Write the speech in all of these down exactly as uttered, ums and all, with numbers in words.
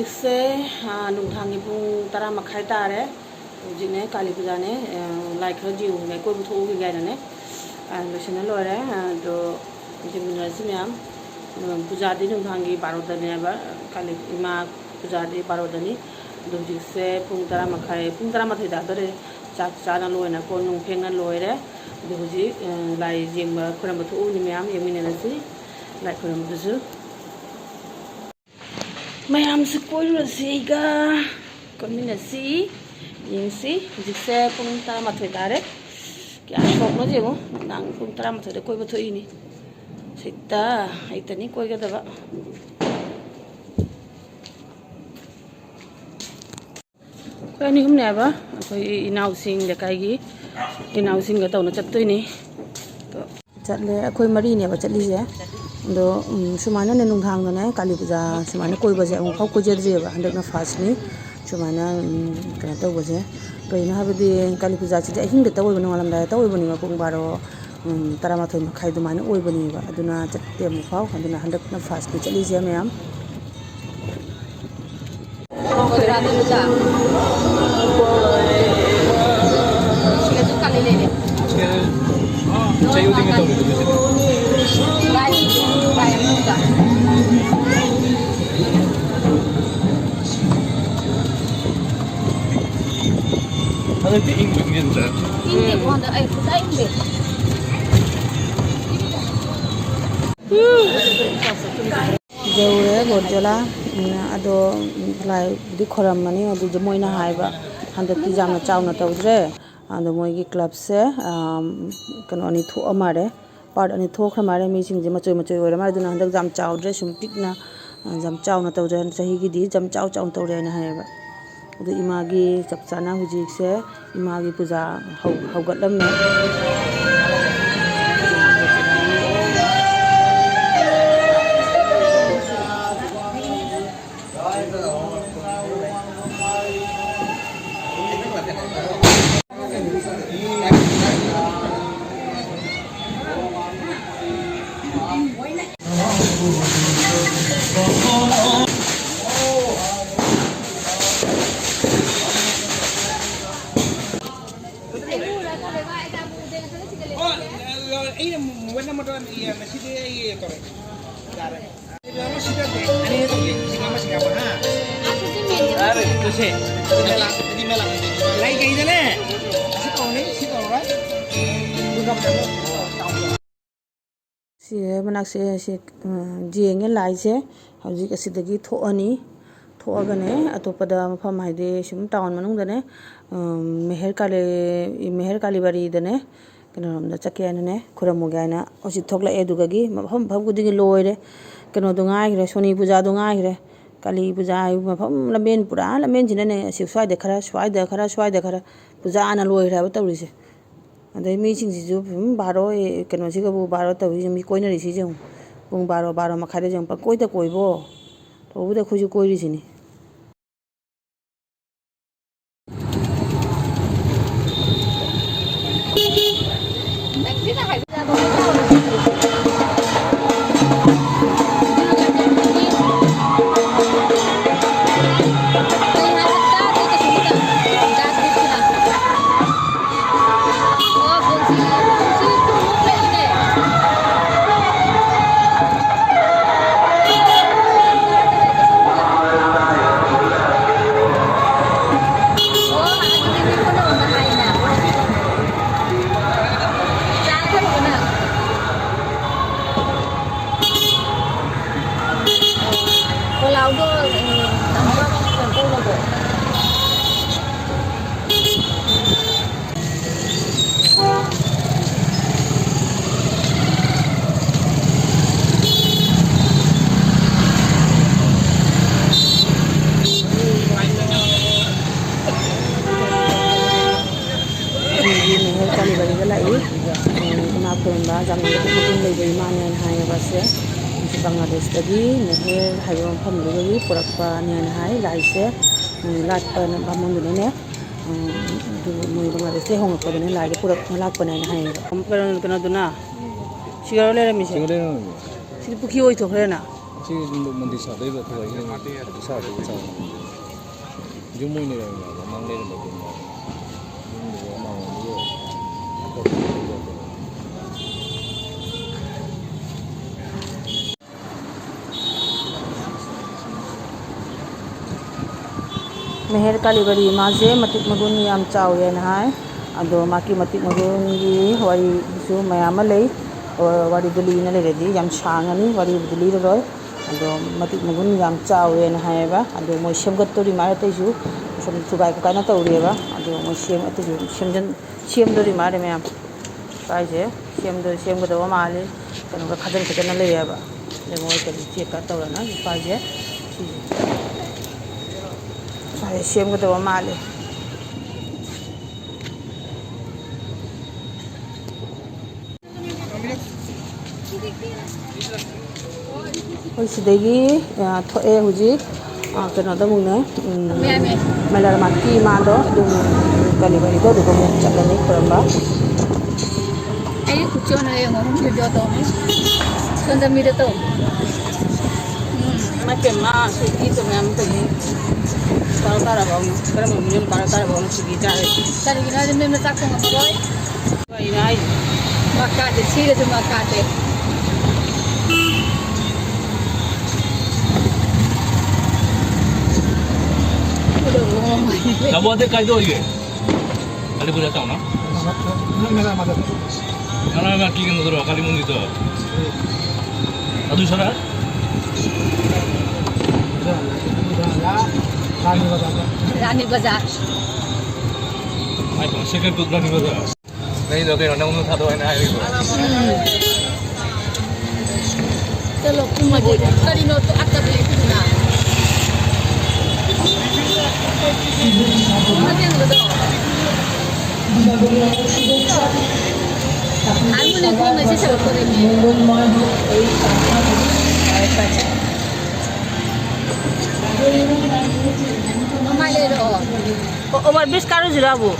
ꯁꯦ, ꯑ, ꯅꯨꯡꯗꯥꯡꯒꯤ ꯄꯨꯡ ꯇꯔꯥ ꯃꯈꯥꯏ ꯇꯥꯔꯦ꯫ ꯍꯧꯖꯤꯛꯅꯦ ꯀꯥꯂꯤ ꯄꯨꯖꯥꯅꯦ, ꯑ, ꯂꯥꯏ ꯈꯔ ꯌꯦꯡꯉꯨꯒꯦ, ꯀꯣꯏꯕ ꯊꯣꯛꯎꯒꯦ ꯀꯥꯏꯅꯅꯦ, ꯑ, ꯂꯣꯏꯁꯤꯟꯅ ꯂꯣꯏꯔꯦ꯫ ꯑꯗꯣ ꯌꯦꯡꯃꯤꯟꯅꯔꯁꯤ ꯃꯌꯥꯝ꯫ ꯑ, ꯄꯨꯖꯥꯗꯤ ꯅꯨꯡꯗꯥꯡꯒꯤ ꯕꯥꯔꯣꯗꯅꯦꯕ, ꯀꯥꯂꯤ ꯏꯃꯥ ꯄꯨꯖꯥꯗꯤ ꯕꯥꯔꯣꯗꯅꯤ꯫ ꯑꯗꯣ ꯍꯧꯖꯤꯛꯁꯦ ꯄꯨꯡ ꯇꯔꯥ ꯃꯈꯥꯏ, ꯄꯨꯡ ꯇꯔꯥꯃꯥꯊꯣꯏ ꯇꯥꯗꯣꯔꯦ꯫ ꯆꯥꯛ ꯆꯥꯅ ꯂꯣꯏꯅ, ꯀꯣꯟ ꯅꯨꯡ ꯐꯦꯡꯅ ꯂꯣꯏꯔꯦ꯫ ꯑꯗꯣ ꯍꯧꯖꯤꯛ, ꯑ, ꯂꯥꯏ ꯌꯦꯡꯕ ꯈꯣꯏꯔꯝꯕ ꯊꯣꯛꯎꯅꯤ ꯃꯌꯥꯝ, ꯌꯦꯡꯃꯤꯟꯅꯔꯁꯤ ꯂꯥꯏ ꯈꯣꯏꯔꯝꯕꯗꯨꯁꯨ꯫ ꯃꯌꯥꯝꯁꯨ ꯀꯣꯏꯔꯨꯔꯁꯤ ꯑꯩꯒ꯫ ꯀꯣꯏꯃꯤꯟꯅꯁꯤ꯫ ꯌꯦꯡꯁꯤ꯫ ꯍꯧꯖꯤꯛꯁꯦ ꯄꯨꯡ ꯇꯔꯥꯃꯥꯊꯣꯏ ꯇꯥꯔꯦ꯫ ꯀꯌꯥ ꯊꯣꯛꯅꯣ ꯌꯦꯡꯉꯣ꯫ ꯅꯨꯡꯗꯥꯡ ꯄꯨꯡ ꯇꯔꯥꯃꯥꯊꯣꯏꯗ ꯀꯣꯏꯕ ꯊꯣꯛꯏꯅꯤ꯫ ꯁꯤꯠꯇ ꯍꯩꯇꯅꯤ ꯀꯣꯏꯒꯗꯕ꯫ ꯑꯩꯈꯣꯏ ꯑꯅꯤ ꯑꯍꯨꯝꯅꯦ ꯍꯥꯏꯕ, ꯑꯩꯈꯣꯏ ꯏꯅꯥꯎꯁꯤꯡ, ꯂꯩꯀꯥꯏꯒꯤ ꯏꯅꯥꯎꯁꯤꯡꯒ ꯇꯧꯅ ꯆꯠꯇꯣꯏꯅꯤ꯫ ꯆꯠꯂꯦ, ꯑꯩꯈꯣꯏ ꯃꯔꯤꯅꯦꯕ ꯆꯠꯂꯤꯁꯦ꯫ ꯑꯗꯣ, ꯎꯝ, ꯁꯨꯃꯥꯏꯅꯅꯦ, ꯅꯨꯡꯗꯥꯡꯗꯅꯦ ꯀꯥꯂꯤ ꯄꯨꯖꯥ ꯁꯨꯃꯥꯏꯅ ꯀꯣꯏꯕꯁꯦ ꯑꯃꯨꯛꯐꯥꯎ ꯀꯣꯏꯖꯗ꯭ꯔꯤꯑꯕ, ꯍꯟꯗꯛꯅ ꯐꯥꯔꯁꯅꯤ ꯁꯨꯃꯥꯏꯅ, ꯎꯝ, ꯀꯩꯅꯣ ꯇꯧꯕꯁꯦ꯫ ꯀꯩꯅꯣ ꯍꯥꯏꯕꯗꯤ ꯀꯥꯂꯤ ꯄꯨꯖꯥꯁꯤꯗꯤ ꯑꯍꯤꯡꯗ ꯇꯧꯋꯦꯕ, ꯅꯣꯡꯉꯥꯜꯂꯝꯗꯥꯏꯗ ꯇꯧꯋꯦꯕꯅꯦꯕ, ꯄꯨꯡ ꯕꯥꯔꯣ, ꯎꯝ, ꯇꯔꯥꯃꯥꯊꯣꯏ ꯃꯈꯥꯏ ꯑꯗꯨꯃꯥꯏꯅ ꯑꯣꯏꯕꯅꯦꯕ꯫ ꯑꯗꯨꯅ ꯆꯠꯇꯦ ꯑꯃꯨꯛꯐꯥꯎ꯫ ꯑꯗꯨꯅ ꯍꯟꯗꯛꯅ ꯐꯥꯔꯁꯅꯤ ꯆꯠꯂꯤꯁꯦ ꯃꯌꯥꯝ꯫ ꯍꯟꯗꯛꯇꯤ ꯏꯪꯕ ꯏꯪꯖꯟꯗ꯭ꯔꯥ? ꯏꯪꯗꯦꯀꯣ ꯍꯟꯗꯛ ꯑꯩ ꯄꯨꯔꯥ ꯏꯪꯗꯦ꯫ ꯌꯧꯔꯦ ꯒꯣꯟꯖꯣꯂꯥ꯫ ꯎꯝ, ꯑꯗꯣ ꯂꯥꯏꯕꯨꯗꯤ ꯈꯣꯏꯔꯝꯃꯅꯤ, ꯑꯗꯨꯗ ꯃꯣꯏꯅ ꯍꯥꯏꯕ ꯍꯟꯗꯛꯇꯤ ꯌꯥꯝꯅ ꯆꯥꯎꯅ ꯇꯧꯗ꯭ꯔꯦ꯫ ꯑꯗꯣ ꯃꯣꯏꯒꯤ ꯀ꯭ꯂꯕꯁꯦ, ꯑꯝ, ꯀꯩꯅꯣ ꯑꯅꯤ ꯊꯣꯛꯑ ꯃꯥꯜꯂꯦ, ꯄꯥꯔꯠ ꯑꯅꯤ ꯊꯣꯛꯈ꯭ꯔ ꯃꯥꯜꯂꯦ꯫ ꯃꯤꯁꯤꯡꯁꯦ ꯃꯆꯣꯏ ꯃꯆꯣꯏ ꯑꯣꯏꯔ ꯃꯥꯜꯂꯦ꯫ ꯑꯗꯨꯅ ꯍꯟꯗꯛ ꯌꯥꯝ ꯆꯥꯎꯗ꯭ꯔꯦ, ꯁꯨꯝ ꯄꯤꯛꯅ, ꯑ, ꯌꯥꯝ ꯆꯥꯎꯅ ꯇꯧꯗ꯭ꯔꯦ꯫ ꯍꯟꯗꯛ ꯆꯍꯤꯒꯤꯗꯤ ꯌꯥꯝ ꯆꯥꯎ ꯆꯥꯎꯅ ꯇꯧꯔꯦ ꯍꯥꯏꯅ ꯍꯥꯏꯌꯦꯕ꯫ ꯑꯗꯣ ꯏꯃꯥꯒꯤ ꯆꯞ ꯆꯥꯅ ꯍꯧꯖꯤꯛꯁꯦ ꯏꯃꯥꯒꯤ ꯄꯨꯖꯥ ꯍꯧ-, ꯍꯧꯒꯠꯂꯝꯃꯦ꯫ ꯑꯅꯤꯔ ꯇꯧꯁꯦ, ꯂꯤꯁꯤꯡ ꯑꯃ, ꯂꯤꯁꯤꯡ ꯑꯃ, ꯍꯥ? ꯑꯗꯨꯗꯤ ꯃꯦꯟꯗꯦ꯫ ꯌꯥꯔꯦ, ꯇꯣꯛꯁꯦ꯫ ꯑꯗꯨꯗꯤ ꯃꯦꯂꯥ, ꯑꯗꯨꯗꯤ ꯃꯦꯂꯥ ꯇꯧꯁꯦ꯫ ꯂꯥꯏ ꯀꯩꯗꯅꯦ? ꯁꯤ ꯇꯧꯔꯅꯤ, ꯁꯤ ꯇꯧꯔꯔꯣꯏ꯫ ꯑꯗꯨꯒ ꯁꯤ ꯃꯅꯥꯛꯁꯦ, ꯁꯤ, ꯎꯝ, ꯌꯦꯡꯉꯦ ꯂꯥꯏꯁꯦ꯫ ꯍꯧꯖꯤꯛ ꯑꯁꯤꯗꯒꯤ ꯊꯣꯛꯑꯅꯤ꯫ ꯊꯣꯛꯑꯒꯅꯦ, ꯑꯇꯣꯞꯄꯗ ꯃꯐꯝ, ꯍꯥꯏꯗꯤ ꯁꯨꯝ ꯇꯥꯎꯟ ꯃꯅꯨꯡꯗꯅꯦ, ꯎꯝ, ꯃꯦꯍꯔ ꯀꯥꯂꯤ, ꯃꯦꯍꯔ ꯀꯥꯂꯤꯕꯥꯔꯤꯗꯅꯦ, ꯀꯩꯅꯣꯔꯣꯝꯗ ꯆꯠꯀꯦ ꯍꯥꯏꯅꯅꯦ, ꯈꯨꯔꯨꯝꯃꯨꯒꯦ ꯍꯥꯏꯅ ꯍꯧꯖꯤꯛ ꯊꯣꯛꯂꯛꯑꯦ꯫ ꯑꯗꯨꯗꯒꯤ ꯃꯐꯝ, ꯃꯐꯝ ꯈꯨꯗꯤꯡꯒꯤ ꯂꯣꯏꯔꯦ꯫ ꯀꯩꯅꯣꯗꯣ ꯉꯥꯏꯈ꯭ꯔꯦ, ꯁꯣꯅꯤ ꯄꯨꯖꯥꯗꯣ ꯉꯥꯏꯈ꯭ꯔꯦ꯫ ꯀꯥꯂꯤ ꯄꯨꯖꯥ ꯍꯥꯏꯕ ꯃꯐꯝ ꯂꯝꯕꯦꯟ, ꯄꯨꯔꯥ ꯂꯝꯕꯦꯟꯁꯤꯅꯅꯦ, ꯑꯁꯤ ꯁ꯭ꯋꯥꯏꯗ ꯈꯔ, ꯁ꯭ꯋꯥꯏꯗ ꯈꯔ, ꯁ꯭ꯋꯥꯏꯗ ꯈꯔ, ꯄꯨꯖꯥꯅ ꯂꯣꯏꯈ꯭ꯔꯦ ꯍꯥꯏꯕ ꯇꯧꯔꯤꯁꯦ꯫ ꯑꯗꯩ ꯃꯤꯁꯤꯡꯁꯤꯁꯨ ꯁꯨꯝ ꯕꯥꯔꯣ, ꯑꯦ, ꯀꯩꯅꯣꯁꯤꯒꯕꯨ ꯕꯥꯔꯣ ꯇꯧꯔꯤꯁꯦ, ꯃꯤ ꯀꯣꯏꯅꯔꯤꯁꯤꯁꯦ ꯌꯦꯡꯉꯨ꯫ ꯄꯨꯡ ꯕꯥꯔꯣ, ꯕꯥꯔꯣ ꯃꯈꯥꯏꯗ ꯌꯦꯡꯉꯨ, ꯄꯪꯀꯣꯏꯗ ꯀꯣꯏꯕꯣ꯫ ꯇꯧꯕꯗ ꯑꯩꯈꯣꯏꯁꯨ ꯀꯣꯏꯔꯤꯁꯤꯅꯤ꯫ ꯑꯩꯈꯣꯏꯒꯤ ꯃꯦꯍꯔ ꯀꯥꯂꯤꯕꯥꯔꯤꯗ ꯂꯥꯛꯏ꯫ ꯏꯃꯥ ꯈꯨꯔꯨꯝꯕ ꯖꯥꯃꯤꯟꯗ ꯃꯒꯨꯟ ꯂꯩꯕ ꯏꯃꯥꯅꯦꯅ ꯍꯥꯏꯌꯦꯕ ꯑꯁꯦ꯫ ꯑꯁꯤ ꯕꯪꯒ꯭ꯂꯥꯗꯦꯁꯇꯒꯤ ꯃꯦꯍꯔ ꯍꯥꯏꯕ ꯃꯐꯝꯗꯨꯗꯒꯤ ꯄꯨꯔꯛꯄꯅꯦꯅ ꯍꯥꯏ꯫ ꯂꯥꯏꯁꯦ, ꯎꯝ, ꯂꯥꯠꯄꯅ ꯕꯥꯃꯣꯟꯗꯨꯅꯅꯦ, ꯎꯝ, ꯑꯗꯨ ꯃꯣꯏ ꯕꯪꯒ꯭ꯂꯥꯗꯦꯁꯇꯒꯤ ꯍꯣꯡꯉꯛꯄꯗꯅꯦ ꯂꯥꯏꯗꯣ ꯄꯨꯔꯛꯅ ꯂꯥꯛꯄꯅꯦꯅ ꯍꯥꯏꯌꯦꯕ꯫ ꯀꯩꯅꯣ, ꯀꯩꯅꯣꯗꯨꯅ ꯁꯤꯒꯔ ꯂꯩꯔꯝꯃꯤꯁꯦ꯫ ꯁꯤꯒꯔ ꯂꯩꯔꯝꯃꯤ꯫ ꯁꯤꯗꯤ ꯄꯨꯈ꯭ꯔꯤ ꯑꯣꯏꯊꯣꯛꯈ꯭ꯔꯦꯅ꯫ ꯁꯤ ꯃꯟꯗꯤꯔ ꯁꯥꯗꯣꯏꯕ ꯊꯧꯋꯥꯏꯒꯤ ꯁꯥꯗꯣꯏꯕ ꯆꯥꯎꯅ꯫ ꯌꯨꯝ ꯑꯣꯏꯅ ꯂꯩꯔꯝꯃꯦꯕ, ꯃꯃꯥꯡ ꯂꯩꯔꯝꯕꯗꯨꯅꯦ꯫ ꯌꯨꯝꯗꯨꯒ ꯃꯥꯡꯂꯣꯝꯗꯨꯒ ꯑꯇꯣꯞꯄ ꯂꯩꯔꯝꯃꯦ꯫ ꯃꯦꯍꯦꯔ ꯀꯥꯂꯤꯕꯔꯤ ꯃꯥꯁꯦ ꯃꯇꯤꯛ ꯃꯒꯨꯟ ꯌꯥꯝ ꯆꯥꯎꯋꯦꯅ ꯍꯥꯏ꯫ ꯑꯗꯣ ꯃꯥꯒꯤ ꯃꯇꯤꯛ ꯃꯒꯨꯟꯒꯤ ꯋꯥꯔꯤꯁꯨ ꯃꯌꯥꯝ ꯑꯃ ꯂꯩ꯫ ꯑꯣ, ꯋꯥꯔꯤꯗꯨ ꯂꯤꯅ ꯂꯩꯔꯗꯤ ꯌꯥꯝ ꯁꯥꯡꯉꯅꯤ, ꯋꯥꯔꯤꯕꯨꯗꯤ ꯂꯤꯔꯔꯣꯏ꯫ ꯑꯗꯣ ꯃꯇꯤꯛ ꯃꯒꯨꯟ ꯌꯥꯝ ꯆꯥꯎꯋꯦꯅ ꯍꯥꯏꯌꯦꯕ꯫ ꯑꯗꯣ ꯃꯣꯏ ꯁꯦꯝꯒꯠꯇꯣꯔꯤ ꯃꯥꯜꯂꯦ, ꯑꯇꯩꯁꯨ ꯁꯨꯝ ꯊꯨꯒꯥꯏ ꯈꯣꯠꯀꯥꯏꯅ ꯇꯧꯔꯤꯑꯕ꯫ ꯑꯗꯣ ꯃꯣꯏ ꯁꯦꯝ-, ꯑꯇꯩꯁꯨ ꯁꯦꯝꯖꯟ-, ꯁꯦꯝꯗꯣꯔꯤ ꯃꯥꯜꯂꯦ ꯃꯌꯥꯝ꯫ ꯁ꯭ꯋꯥꯏꯁꯦ ꯁꯦꯝꯗꯣ-, ꯁꯦꯝꯒꯗꯕ ꯃꯥꯜꯂꯤ꯫ ꯀꯩꯅꯣꯒ ꯈꯥꯖꯤꯟ ꯈꯣꯠꯆꯤꯟꯅ ꯂꯩꯌꯦꯕ꯫ ꯑꯗꯩ ꯃꯣꯏ ꯀꯔꯤ ꯆꯦꯛꯀ ꯇꯧꯔꯒ ꯁ꯭ꯋꯥꯏꯁꯦ, ꯁꯤꯁꯦ, ꯁ꯭ꯋꯥꯏꯁꯦ ꯁꯦꯝꯒꯗꯕ ꯃꯥꯜꯂꯤ꯫ ꯑꯩꯈꯣꯏ ꯁꯤꯗꯒꯤ, ꯑ, ꯊꯣꯛꯑꯦ ꯍꯧꯖꯤꯛ꯫ ꯑ, ꯀꯩꯅꯣꯗ ꯑꯃꯨꯛꯅꯦ, ꯎꯝ, ꯃꯌꯥꯝꯃꯦ꯫ ꯃꯂꯔ ꯃꯥꯔꯠꯀꯤ ꯏꯃꯥꯗꯣ ꯑꯗꯨꯝ ꯀꯔꯤ ꯀꯔꯤꯗꯣ ꯑꯗꯨꯒ ꯑꯃꯨꯛ ꯆꯠꯂꯅꯤ ꯈꯨꯔꯨꯝꯕ꯫ ꯑꯩ ꯈꯨꯠꯁꯣꯟꯅ ꯌꯦꯡꯉꯣ, video ꯇꯧꯅꯤ꯫ ꯁꯣꯟꯗ ꯃꯤꯗ ꯇꯧ꯫ ꯎꯝ, ꯏꯃꯥ ꯄꯦꯝꯃ, ꯁ꯭ꯋꯤꯇꯤꯁꯨ ꯃꯌꯥꯝ ꯇꯧꯅꯤ꯫ ꯕꯥꯔꯣ ꯇꯥꯔꯕ ꯍꯧꯅ꯫ ꯀꯔꯝꯕ ꯃꯤꯅꯣ ꯕꯥꯔꯣ ꯇꯥꯔꯕ ꯍꯧꯅ ꯁꯤꯒꯤ ꯆꯥꯔꯦ? ꯀꯔꯤꯒꯤꯅꯣ ꯍꯥꯏꯗꯤ ꯃꯦꯝꯅ ꯆꯥꯛ ꯊꯣꯡꯉꯝꯃꯔꯣꯏ꯫ ꯀꯩꯅꯣ ꯍꯥꯏꯁꯦ? ꯃꯀꯥꯁꯦ ꯊꯤꯔꯁꯨ ꯃꯀꯥꯁꯦ꯫ ꯇꯥꯃꯣ, ꯑꯗꯩ ꯀꯥꯏꯗ ꯑꯣꯏꯒꯦ? ꯑꯂꯤꯄꯨꯔꯗ ꯇꯧꯅ? ꯅꯪ ꯅꯅꯥꯛ ꯃꯥꯗ꯫ ꯅꯅꯥꯛ ꯃꯥ ꯀꯤ ꯀꯩꯅꯣꯗꯨꯔꯣ, ꯀꯥꯂꯤ ꯃꯟꯗꯤꯔꯗꯣ? ꯑꯗꯨ ꯁꯔ? ꯔꯥꯅꯤ ꯕꯖꯥꯔ꯫ ꯉꯥꯏꯈꯣ, second to ꯔꯥꯅꯤ ꯕꯖꯥꯔ꯫ ꯅꯪꯗꯣ ꯀꯩꯅꯣ, ꯅꯪ ꯊꯥꯗꯣꯛꯑꯣ ꯍꯥꯏꯅ ꯍꯥꯏꯔꯤꯕꯣ? ꯎꯝ꯫ ꯆꯠꯂꯣ, ꯀꯨꯝꯃꯒꯦ꯫ ꯀꯔꯤꯅꯣ ꯇꯣꯛ ꯑꯠꯇꯕ ꯂꯩꯈꯤꯗꯨꯅ? ꯃꯇꯦꯡꯒꯗꯣ꯫ ꯍꯥꯔꯃꯣꯅꯤ ꯈꯣꯡꯅ ꯏꯁꯩ ꯁꯛꯂꯛꯇꯣꯔꯦꯃꯤ꯫ ꯃꯃꯥꯏ ꯂꯩꯔꯛꯑꯣ꯫ ꯑꯣ, over bridge ꯀꯥꯔꯨꯁꯤꯔꯣ ꯑꯕꯨ?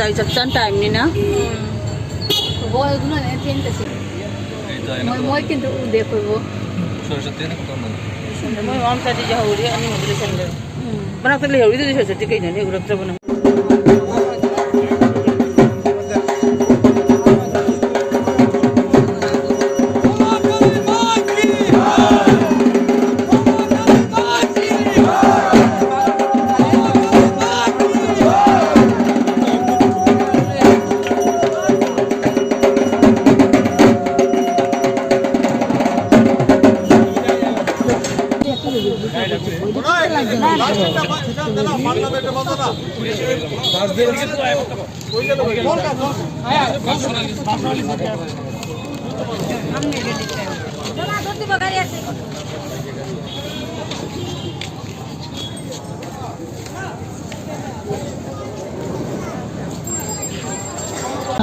ꯑꯩ ꯆꯞ ꯆꯥꯅ ꯇꯥꯏꯝꯅꯤꯅ꯫ ꯕꯣꯕꯣ ꯑꯩꯈꯣꯏꯅꯅꯦ ꯊꯦꯡ ꯆꯠꯁꯤ꯫ ꯃꯣꯏ, ꯃꯣꯏ ꯀꯩꯝꯇ ꯎꯗꯦ ꯑꯩꯈꯣꯏꯕꯨ꯫ ꯁꯣꯔ ꯆꯠꯇꯦꯅ ꯈꯪꯉꯝꯕꯅꯤ꯫ ꯃꯣꯏ ꯃꯃꯥ ꯃꯆꯥꯗꯤ ꯌꯥꯍꯧꯔꯦ, ꯑꯅꯤꯃꯛ ꯂꯣꯏꯁꯟꯈ꯭ꯔꯦ꯫ ꯎꯝ꯫ ꯃꯅꯥꯛꯇ ꯂꯩꯍꯧꯔꯤꯗꯨꯗꯤ ꯁꯣꯔ ꯆꯠꯇꯦ ꯀꯩꯅꯣꯅꯦ, ꯎꯔꯛꯇ꯭ꯔꯕꯅ꯫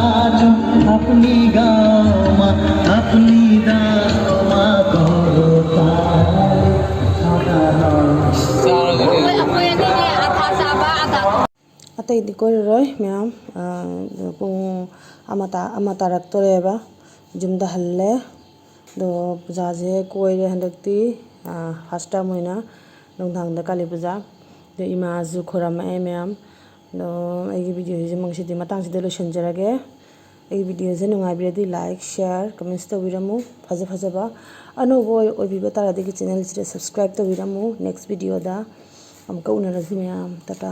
आज अपनी गाँव मा, अपनी दाँव मा गरौँ पाल। ꯑꯇꯩꯗꯤ ꯀꯣꯏꯔꯔꯣꯏ ꯃꯌꯥꯝ꯫ ꯑ, ꯄꯨꯡ ꯑꯃ ꯇꯥ-, ꯑꯃ ꯇꯥꯔꯛꯇꯣꯔꯦꯕ꯫ ꯌꯨꯝꯗ ꯍꯜꯂꯦ꯫ ꯑꯗꯣ ꯄꯨꯖꯥꯁꯦ ꯀꯣꯏꯔꯦ ꯍꯟꯗꯛꯇꯤ꯫ ꯑ, first time ꯑꯣꯏꯅ ꯅꯨꯡꯗꯥꯡꯗ ꯀꯥꯂꯤ ꯄꯨꯖꯥ꯫ ꯑꯗꯣ ꯏꯃꯥꯁꯨ ꯈꯣꯏꯔꯝꯃꯛꯑꯦ ꯃꯌꯥꯝ꯫ ꯑꯗꯣ ꯑꯩꯒꯤ videoꯁꯤꯁꯨ ꯉꯁꯤꯗꯤ ꯃꯇꯥꯡꯁꯤꯗ ꯂꯣꯏꯁꯤꯟꯖꯔꯒꯦ꯫ ꯑꯩꯒꯤ videoꯁꯦ ꯅꯨꯡꯉꯥꯏꯕꯤꯔꯗꯤ like, share, comments ꯇꯧꯕꯤꯔꯝꯃꯨ꯫ ꯐꯖ ꯐꯖꯕ ꯑꯅꯧꯕ ꯑꯣꯏ-, ꯑꯣꯏꯕꯤꯕ ꯇꯥꯔꯗꯤ ꯑꯩꯒꯤ channelꯁꯤꯗ subscribe ꯇꯧꯕꯤꯔꯝꯃꯨ꯫ Next videoꯗ ꯑꯃꯨꯛꯀ ꯎꯅꯔꯁꯤ ꯃꯌꯥꯝ꯫ ꯇꯥꯇꯥ꯫